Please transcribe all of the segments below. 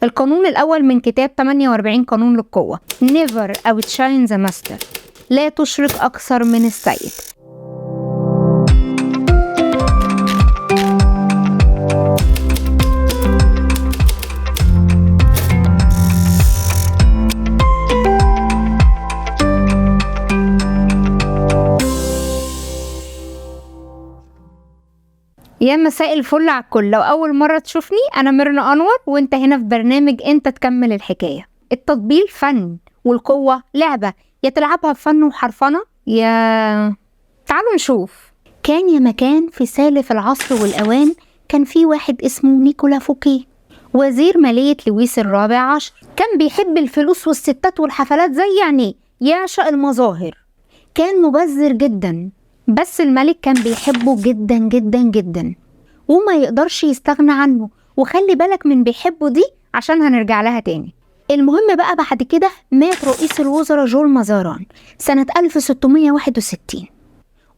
القانون الأول من كتاب 48 قانون للقوة: Never outshine the master، لا تشرق أكثر من السيد. يا مساء الفل على الكل. لو أول مرة تشوفني، أنا ميرنا أنور، وأنت هنا في برنامج أنت تكمل الحكاية. التطبيل فن والقوة لعبة، يا تلعبها بفن وحرفنة يا تعالوا نشوف. كان يا مكان في سالف العصر والأوان، كان في واحد اسمه نيكولا فوكيه، وزير مالية لويس الرابع عشر. كان بيحب الفلوس والستات والحفلات، زي يعني يعشق المظاهر. كان مبذر جدا، بس الملك كان بيحبه جدا جدا جدا وما يقدرش يستغنى عنه. وخلي بالك من بيحبه دي عشان هنرجع لها تاني. المهم بقى بعد كده مات رئيس الوزراء جول مازاران سنة 1661،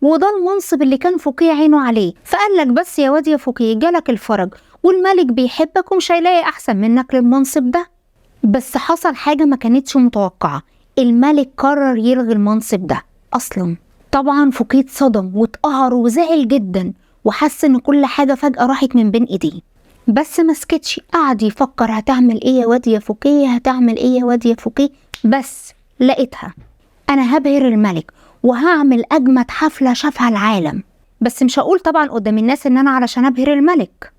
وده المنصب اللي كان فوكيه عينه عليه. فقال لك بس يا واد يا فوكيه، جالك الفرج والملك بيحبك ومش هيلاقي احسن منك للمنصب ده. بس حصل حاجة ما كانتش متوقعة، الملك قرر يلغي المنصب ده اصلا. طبعا فوكيه اتصدم واتقهر وزعل جدا، وحس ان كل حاجة فجأة راحت من بين ايديه. بس ما سكتش، قعد يفكر هتعمل ايه يا واد يا فوكيه، هتعمل ايه يا واد يا فوكيه. بس لقيتها، انا هبهر الملك وهعمل اجمد حفلة شافها العالم. بس مش هقول طبعا قدام الناس ان انا علشان ابهر الملك،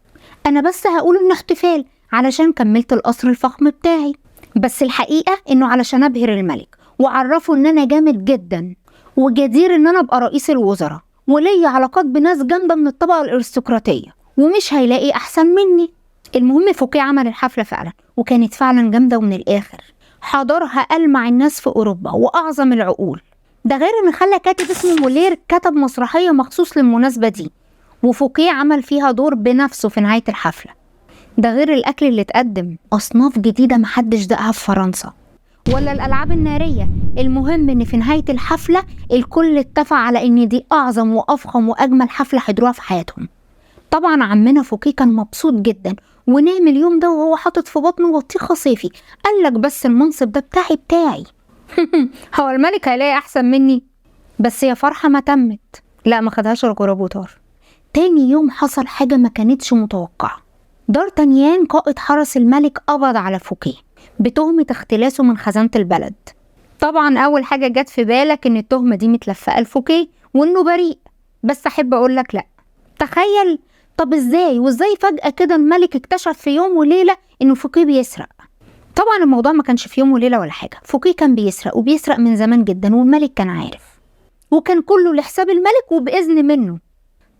انا بس هقول انه احتفال علشان كملت القصر الفخم بتاعي. بس الحقيقة انه علشان ابهر الملك وعرفه ان انا جامد جدا وجدير ان انا ابقى رئيس الوزراء وليا علاقات بناس جامدة من الطبقة الارستقراطيه ومش هيلاقي احسن مني. المهم فوكيه عمل الحفلة فعلا، وكانت فعلا جامدة ومن الاخر. حضرها ألمع الناس في اوروبا واعظم العقول. ده غير ان خلى كاتب اسمه مولير كتب مسرحية مخصوص للمناسبه دي، وفوكيه عمل فيها دور بنفسه في نهاية الحفلة. ده غير الاكل اللي اتقدم، اصناف جديدة محدش دقها في فرنسا، ولا الألعاب النارية. المهم إن في نهاية الحفلة الكل اتفق على إن دي أعظم وأفخم وأجمل حفلة حضروها في حياتهم. طبعا عمنا فوكيه كان مبسوط جدا ونام اليوم ده وهو حاطط في بطنه بطيخة صيفي. قالك بس المنصب ده بتاعي هو الملك هيلاقي أحسن مني؟ بس يا فرحة ما تمت، لا ما خدهاش الغراب وطار. تاني يوم حصل حاجة ما كانتش متوقعة. دارتانيان قائد حرس الملك قبض على فوكيه بتهمة اختلاسه من خزانة البلد. طبعا أول حاجة جت في بالك إن التهمة دي متلفقة لفوكيه وإنه بريء، بس أحب أقولك لأ. تخيل، طب إزاي وإزاي فجأة كده الملك اكتشف في يوم وليلة إنه فوكيه بيسرق؟ طبعا الموضوع ما كانش في يوم وليلة ولا حاجة، فوكيه كان بيسرق وبيسرق من زمان جدا والملك كان عارف، وكان كله لحساب الملك وبإذن منه.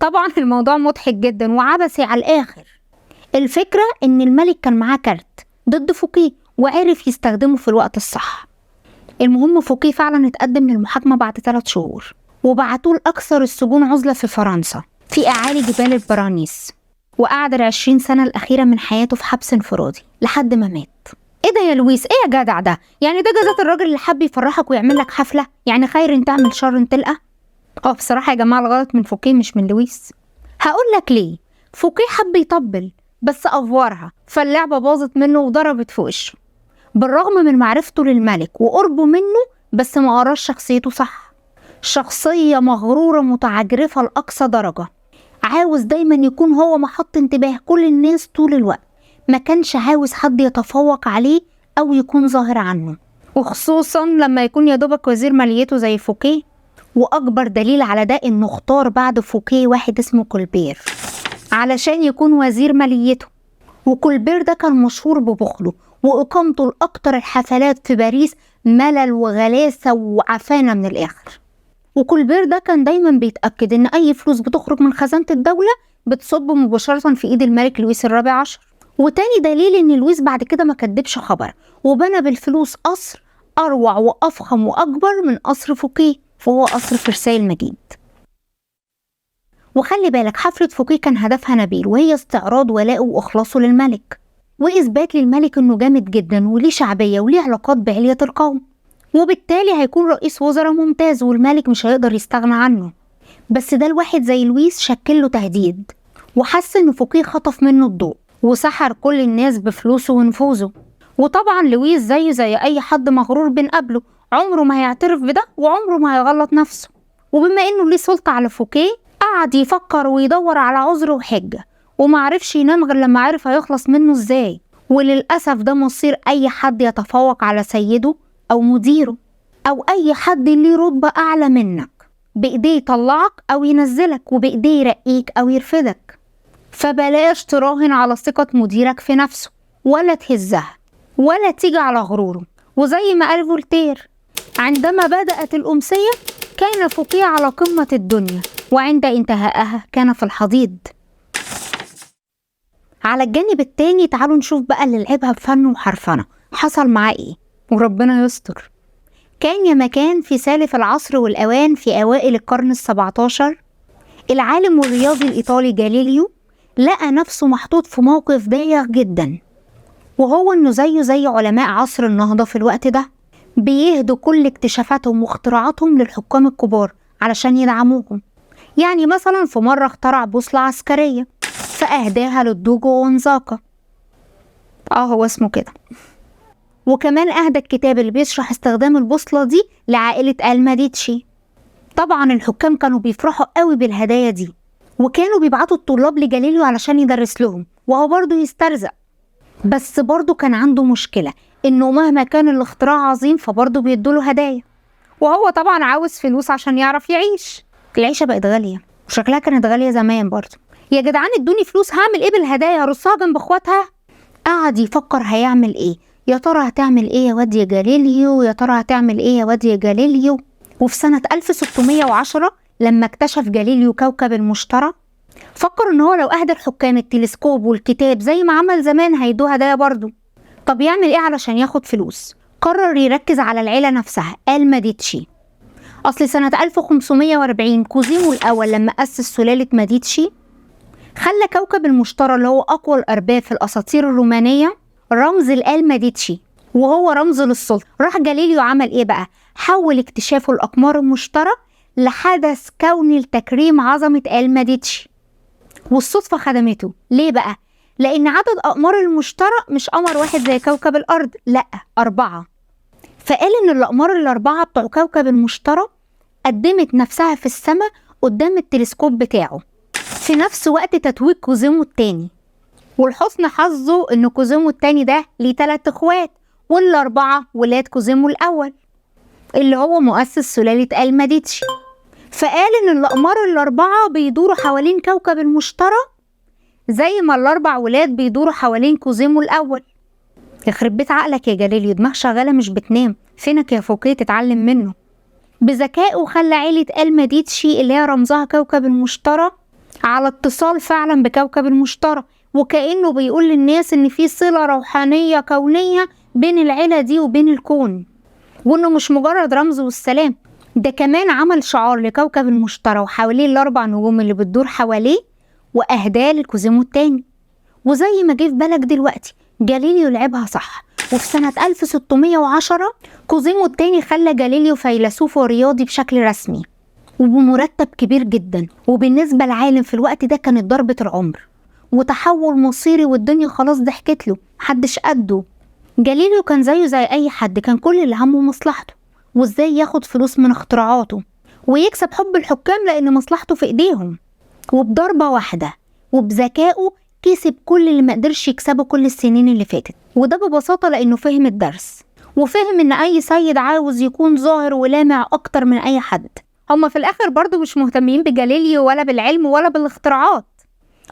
طبعا الموضوع مضحك جدا وعبثي على الآخر. الفكرة إن الملك كان معاه كارت ضد فوكيه وعرف يستخدمه في الوقت الصح. المهم فوكيه فعلا اتقدم للمحاكمة بعد 3 شهور، وبعتوه لأكثر السجون عزلة في فرنسا في أعالي جبال البرانيس، وقعد 20 سنة الأخيرة من حياته في حبس انفرادي لحد ما مات. ايه ده يا لويس؟ ايه يا جدع ده؟ يعني ده جزات الراجل اللي حب يفرحك ويعمل لك حفلة؟ يعني خير تعمل شر تلقى؟ بصراحة يا جماعة الغلط من فوكيه مش من لويس. هقول لك ليه. فوكيه حب يطبل بس أفورها، فاللعبة باظت منه وضربت في وشه. بالرغم من معرفته للملك وقربه منه، بس ما قراش شخصيته صح. شخصية مغرورة متعجرفة لأقصى درجة، عاوز دايما يكون هو محط انتباه كل الناس طول الوقت، ما كانش عاوز حد يتفوق عليه أو يكون ظاهر عنه، وخصوصا لما يكون يا دوبك وزير ماليته زي فوكيه. وأكبر دليل على ده إنه اختار بعد فوكيه واحد اسمه كولبير علشان يكون وزير ماليته. وكولبير ده كان مشهور ببخله وإقامته لأكتر الحفلات في باريس ملل وغلاسة وعفانة من الآخر. وكولبير ده كان دايما بيتأكد إن أي فلوس بتخرج من خزانة الدولة بتصب مباشرة في إيد الملك لويس الرابع عشر. وتاني دليل إن لويس بعد كده ما كدبش خبر وبنى بالفلوس قصر أروع وأفخم وأكبر من قصر فوكيه، وهو قصر فرساي المجيد. وخلي بالك حفلة فوكيه كان هدفها نبيل، وهي استعراض ولائه وإخلاصه للملك، وإثبات للملك إنه جامد جدا وليه شعبية وليه علاقات بعلية القوم، وبالتالي هيكون رئيس وزراء ممتاز والملك مش هيقدر يستغنى عنه. بس ده الواحد زي لويس شكل له تهديد، وحس إن فوكيه خطف منه الضوء وسحر كل الناس بفلوسه ونفوذه. وطبعا لويس زيه زي أي حد مغرور بنقابله، عمره ما هيعترف بده وعمره ما هيغلط نفسه. وبما إنه ليه سلطة على فوكيه، قعد يفكر ويدور على عذر وحجة، ومعرفش ينام غير لما عرف هيخلص منه إزاي. وللأسف ده مصير أي حد يتفوق على سيده أو مديره أو أي حد ليه رتبة أعلى منك، بإيديه يطلعك أو ينزلك، وبإيديه يرقيك أو يرفدك. فبلاش تراهن على ثقة مديرك في نفسه، ولا تهزها، ولا تيجي على غروره. وزي ما قال فولتير: عندما بدأت الأمسية كان فوكيه على قمة الدنيا، وعند انتهائها كان في الحضيض. على الجانب التاني تعالوا نشوف بقى اللي لعبها بفن وحرفنة حصل معاه ايه، وربنا يستر. كان يا مكان في سالف العصر والأوان في أوائل القرن 17، العالم والرياضي الإيطالي جاليليو لقى نفسه محطوط في موقف بايخ جدا، وهو إنه زيه زي علماء عصر النهضة في الوقت ده بيهدوا كل اكتشافاتهم واختراعاتهم للحكام الكبار علشان يدعموهم. يعني مثلا في مرة اخترع بوصلة عسكرية فأهداها للدوجو غونزاكا، هو اسمه كده. وكمان أهدى الكتاب اللي بيشرح استخدام البوصلة دي لعائلة الماديتشي. طبعا الحكام كانوا بيفرحوا قوي بالهدايا دي، وكانوا بيبعتوا الطلاب لجاليليو علشان يدرس لهم وهو برضه يسترزق. بس برضه كان عنده مشكلة، إنه مهما كان الاختراع عظيم فبرضه بيدوله هدايا، وهو طبعا عاوز فلوس عشان يعرف يعيش. العيشة بقت غالية، وشكلها كانت غالية زمان برضه. يا جدعان ادوني فلوس، هعمل ايه بالهدايا؟ هرصها جنب اخواتها؟ قعد يفكر هيعمل ايه، يا ترى هتعمل ايه يا واد يا جاليليو، يا ترى هتعمل ايه يا واد يا جاليليو. وفي سنة 1610 لما اكتشف جاليليو كوكب المشتري، فكر ان هو لو اهدى الحكام التلسكوب والكتاب زي ما عمل زمان هيدوه هدايا برضه. طب يعمل ايه علشان ياخد فلوس؟ قرر يركز على العيلة نفسها، الماديتشي. اصل سنة 1540 كوزيمو الاول لما اسس سلالة ماديتشي خلى كوكب المشتري اللي هو اقوى الارباب في الاساطير الرومانية رمز الآل ماديتشي، وهو رمز للسلطة. راح جاليليو عمل ايه بقى؟ حول اكتشافه الأقمار المشتري لحدث كوني لتكريم عظمة آل ماديتشي. والصدفة خدمته. ليه بقى؟ لأن عدد أقمار المشتري مش قمر واحد زي كوكب الأرض، لأ 4. فقال إن الأقمار ال4 بتوع كوكب المشتري قدمت نفسها في السماء قدام التلسكوب بتاعه في نفس وقت تتويج كوزيمو الثاني. والحسن حظه إن كوزيمو الثاني ده ليه 3 إخوات، وال4 ولاد كوزيمو الأول اللي هو مؤسس سلالة آل ماديتشي. فقال إن الأقمار ال4 بيدوروا حوالين كوكب المشتري زي ما ال4 ولاد بيدوروا حوالين كوزيمو الأول. يخرب بيت عقلك يا جاليليو، دماغ شغالة مش بتنام، فينك يا فوكيه تتعلم منه؟ بذكائه خلى عيلة آل ماديتشي اللي هي رمزها كوكب المشتري على اتصال فعلا بكوكب المشتري، وكأنه بيقول للناس إن في صلة روحانية كونية بين العيلة دي وبين الكون، وإنه مش مجرد رمز والسلام. ده كمان عمل شعار لكوكب المشتري وحواليه ال4 نجوم اللي بتدور حواليه، وأهداه لكوزيمو التاني. وزي ما جه في بالك دلوقتي جاليليو لعبها صح، وفي سنة 1610 كوزيمو التاني خلى جاليليو فيلسوف ورياضي بشكل رسمي وبمرتب كبير جدا، وبالنسبة للعالم في الوقت ده كانت ضربة العمر وتحول مصيري، والدنيا خلاص ضحكت له، محدش قده. جاليليو كان زيه زي أي حد، كان كل اللي همه مصلحته وازاي ياخد فلوس من اختراعاته ويكسب حب الحكام لأن مصلحته في إيديهم. وبضربة واحدة وبذكائه كسب كل اللي مقدرش يكسبه كل السنين اللي فاتت، وده ببساطة لأنه فهم الدرس وفهم إن أي سيد عاوز يكون ظاهر ولامع أكتر من أي حد. هما في الآخر برضو مش مهتمين بجاليليو ولا بالعلم ولا بالاختراعات،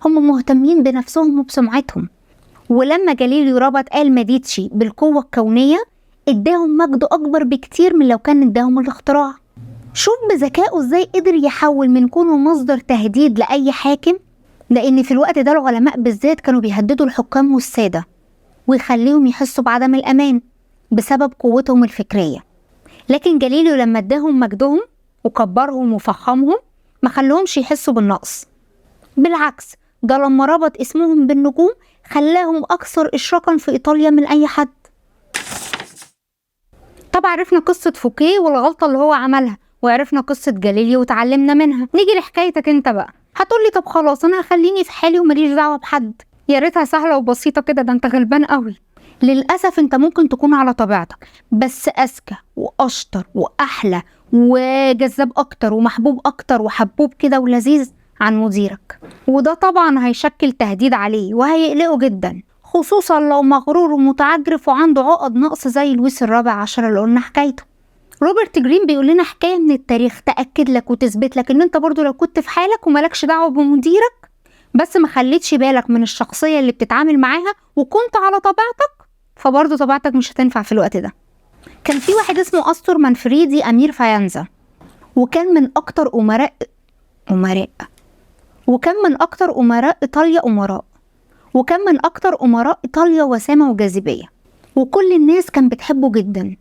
هما مهتمين بنفسهم وبسمعتهم. ولما جاليليو ربط آل ماديتشي بالقوة الكونية اداهم مجد أكبر بكتير من لو كان اداهم الاختراع. شوف بذكائه ازاي قدر يحول من كونه مصدر تهديد لأي حاكم، لأن في الوقت ده العلماء بالذات كانوا بيهددوا الحكام والسادة ويخليهم يحسوا بعدم الأمان بسبب قوتهم الفكرية. لكن جاليليو لما اداهم مجدهم وكبرهم وفخمهم ما خلوهمش يحسوا بالنقص، بالعكس ده لما ربط اسمهم بالنجوم خلاهم أكثر إشراقا في إيطاليا من أي حد. طبعا عرفنا قصة فوكيه والغلطة اللي هو عملها، وعرفنا قصة جاليليو وتعلمنا منها. نيجي لحكايتك انت بقى. هتقولي طب خلاص انا هخليني في حالي وماليش دعوة بحد. يا ريتها سهلة وبسيطة كده، ده انت غلبان قوي. للأسف انت ممكن تكون على طبيعتك بس أذكى وأشطر وأحلى وجذاب أكتر ومحبوب أكتر وحبوب كده ولذيذ عن مديرك، وده طبعا هيشكل تهديد عليه وهيقلقه جدا، خصوصا لو مغرور ومتعجرف وعنده عقد نقص زي لويس الرابع عشر اللي قلنا حكايته. روبرت جرين بيقول لنا حكاية من التاريخ تأكد لك وتثبت لك ان انت برضو لو كنت في حالك ومالكش دعوة بمديرك، بس ما خليتش بالك من الشخصية اللي بتتعامل معاها وكنت على طبيعتك، فبرضو طبيعتك مش هتنفع في الوقت ده. كان في واحد اسمه أستور مانفريدي أمير فاينزا، وكان من أكتر أمراء وكان من أكتر أمراء إيطاليا أمراء، وكان من أكتر أمراء إيطاليا وسامة وجاذبية، وكل الناس كان بتحبه جدا،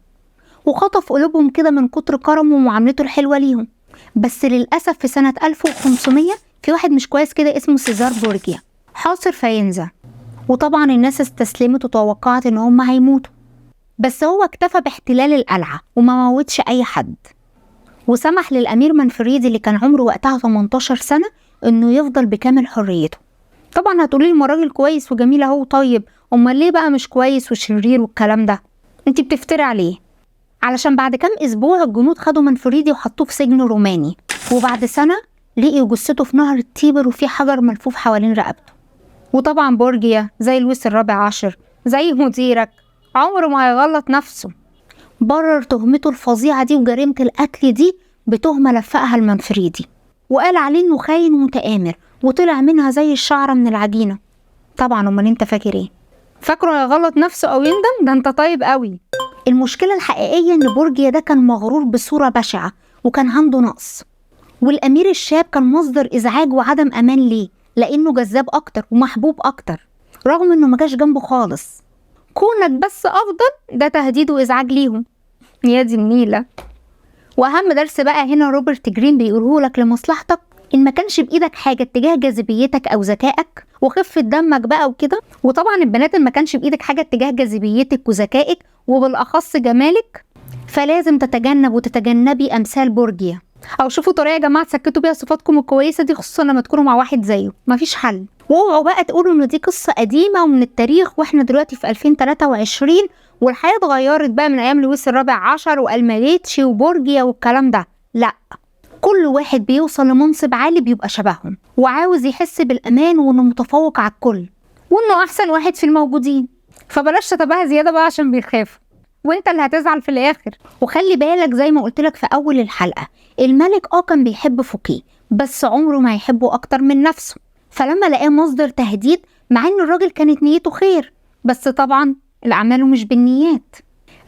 وخطف قلوبهم كده من كتر كرمه ومعاملته الحلوة ليهم. بس للأسف في سنة 1500 في واحد مش كويس كده اسمه سيزار بورجيا حاصر فاينزا، وطبعا الناس استسلمت وتوقعت ان هم هيموتوا، بس هو اكتفى باحتلال القلعة وما موتش اي حد، وسمح للأمير منفريدي اللي كان عمره وقتها 18 سنة انه يفضل بكامل حريته. طبعا هتقولي لي ما راجل كويس وجميل اهو، طيب امال ليه بقى مش كويس وشرير والكلام ده؟ انت بتفتري عليه. علشان بعد كام اسبوع الجنود خدوا منفريدي وحطوه في سجن روماني، وبعد سنة لقيوا جثته في نهر التيبر وفي حجر ملفوف حوالين رقبته. وطبعا بورجيا زي لويس الرابع عشر زي مديرك عمره ما هيغلط نفسه، برر تهمته الفظيعة دي وجريمة القتل دي بتهمة لفقها المنفريدي، وقال عليه انه خاين ومتآمر، وطلع منها زي الشعرة من العجينة. طبعا امال انت فاكر ايه؟ فاكره هيغلط نفسه او يندم؟ ده انت طيب قوي. المشكلة الحقيقية ان بورجيا ده كان مغرور بصورة بشعة وكان عنده نقص، والامير الشاب كان مصدر ازعاج وعدم امان ليه، لانه جذاب اكتر ومحبوب اكتر رغم انه ما جاش جنبه خالص. كونك بس افضل ده تهديد وازعاج ليهم، يا دي النيلة. واهم درس بقى هنا روبرت جرين بيقوله لك لمصلحتك، ان ما كانش بايدك حاجة اتجاه جاذبيتك او ذكائك وخفه دمك بقى وكده، وطبعا البنات ان ما كانش بايدك حاجة اتجاه جاذبيتك وذكائك وبالاخص جمالك، فلازم تتجنب وتتجنبي امثال بورجيا. او شوفوا طريقه يا جماعة تسكتوا بيها صفاتكم الكويسة دي، خصوصا لما تكونوا مع واحد زيه، مفيش حل. واوعوا بقى تقولوا ان دي قصة قديمة ومن التاريخ واحنا دلوقتي في 2023 والحياة اتغيرت بقى من ايام لويس الرابع عشر والماليتشي وبورجيا والكلام ده. لا، كل واحد بيوصل لمنصب عالي بيبقى شبههم وعاوز يحس بالامان وانه متفوق على الكل وانه احسن واحد في الموجودين، فبلاش تتباهى زيادة بقى عشان بيخافوا وانت اللي هتزعل في الاخر. وخلي بالك زي ما قلت لك في اول الحلقة، الملك كان بيحب فوكيه بس عمره ما هيحبه اكتر من نفسه، فلما لقاه مصدر تهديد مع ان الراجل كانت نيته خير، بس طبعا الاعمال مش بالنيات،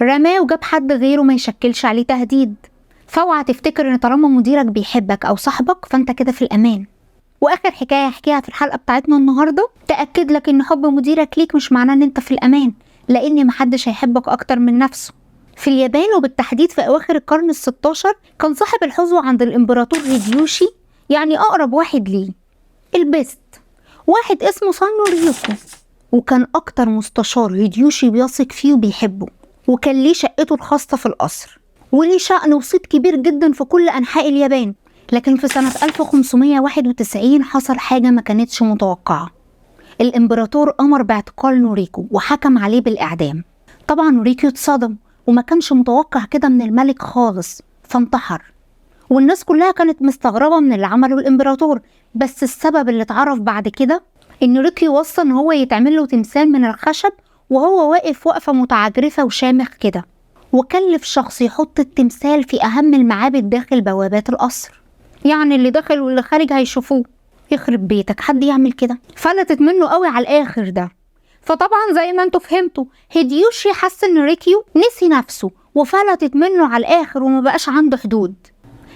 رماه وجاب حد غيره ما يشكلش عليه تهديد. فاوعى تفتكر ان طالما مديرك بيحبك او صاحبك فانت كده في الامان. واخر حكاية هحكيها في الحلقة بتاعتنا النهارده تاكد لك ان حب مديرك ليك مش معناه ان انت في الامان، لان محدش هيحبك اكتر من نفسه. في اليابان وبالتحديد في اواخر القرن ال16 كان صاحب الحظوه عند الامبراطور هيديوشي، يعني اقرب واحد ليه ال best، واحد اسمه سانو ريوكو، وكان اكتر مستشار هيديوشي بيثق فيه وبيحبه، وكان ليه شقته الخاصة في القصر وليه شأن وصيت كبير جدا في كل انحاء اليابان. لكن في سنة 1591 حصل حاجة ما كانتش متوقعه، الامبراطور امر باعتقال نوريكو وحكم عليه بالاعدام. طبعا نوريكو اتصدم وما كانش متوقع كده من الملك خالص، فانتحر، والناس كلها كانت مستغربه من اللي عمله الامبراطور. بس السبب اللي اتعرف بعد كده ان نوريكو وصى ان هو يتعمل له تمثال من الخشب وهو واقف وقفه متعجرفه وشامخ كده، وكلف شخص يحط التمثال في اهم المعابد داخل بوابات القصر، يعني اللي داخل واللي خارج هيشوفوه. يخرب بيتك حد يعمل كده؟ فلتت منه قوي على الاخر ده. فطبعا زي ما انتوا فهمتوا هيديوشي حس ان ريكيو نسي نفسه وفلتت منه على الاخر وما بقاش عنده حدود.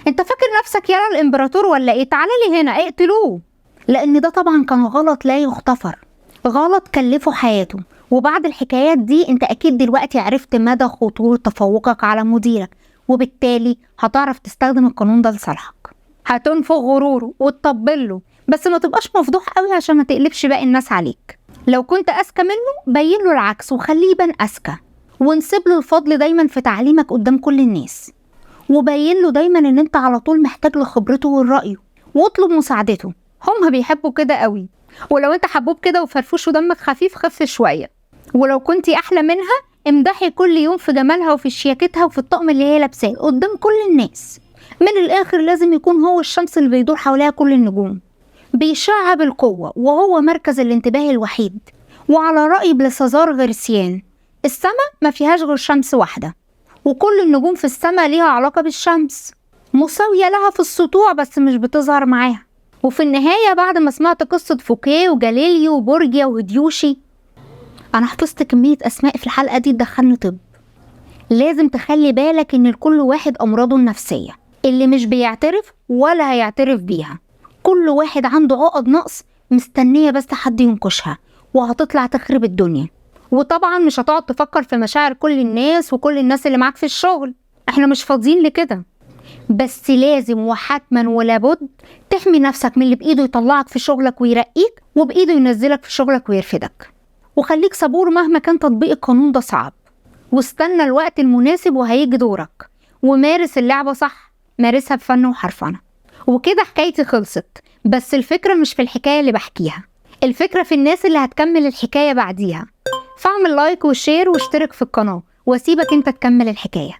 انت فاكر نفسك يا الامبراطور ولا ايه؟ تعالى لي هنا اقتلوه. لان ده طبعا كان غلط لا يغتفر، غلط كلفه حياته. وبعد الحكايات دي انت اكيد دلوقتي عرفت مدى خطورة تفوقك على مديرك، وبالتالي هتعرف تستخدم القانون ده لصالحك. هتنفخ غروره وتطبله، بس ما تبقاش مفضوح قوي عشان ما تقلبش باقي الناس عليك. لو كنت اذكى منه بين له العكس وخليه يبان اذكى، وانسب له الفضل دايما في تعليمك قدام كل الناس، وبين له دايما ان انت على طول محتاج لخبرته ورأيه، واطلب مساعدته، هما بيحبوا كده قوي. ولو انت حبوب كده وفرفوش ودمك خفيف خف شوية. ولو كنتي احلى منها امدحي كل يوم في جمالها وفي شياكتها وفي الطقم اللي هي لابساه قدام كل الناس. من الاخر لازم يكون هو الشمس اللي بيدور حواليها كل النجوم، بيشع بالقوة وهو مركز الانتباه الوحيد. وعلى رأي بلسازار غرسيان، السما ما فيهاش غير شمس واحدة، وكل النجوم في السما ليها علاقة بالشمس، مساوية لها في السطوع بس مش بتظهر معاها. وفي النهاية بعد ما سمعت قصة فوكيه وجاليليو وبورجيا وهيديوشي، أنا حفظت كمية أسماء في الحلقة دي تدخلني طب. لازم تخلي بالك إن لكل واحد أمراضه النفسية اللي مش بيعترف ولا هيعترف بيها. كل واحد عنده عقد نقص مستنية بس حد ينكشها وهتطلع تخرب الدنيا. وطبعا مش هتقعد تفكر في مشاعر كل الناس وكل الناس اللي معاك في الشغل، احنا مش فاضيين لكده. بس لازم وحتما ولابد تحمي نفسك من اللي بإيده يطلعك في شغلك ويرقيك، وبإيده ينزلك في شغلك ويرفدك. وخليك صبور مهما كان تطبيق القانون ده صعب، واستنى الوقت المناسب وهيجي دورك. ومارس اللعبة صح، مارسها بفن وحرفنة. وكده حكايتي خلصت، بس الفكرة مش في الحكاية اللي بحكيها، الفكرة في الناس اللي هتكمل الحكاية بعديها. فاعمل like و share واشترك في القناة، واسيبك انت تكمل الحكاية.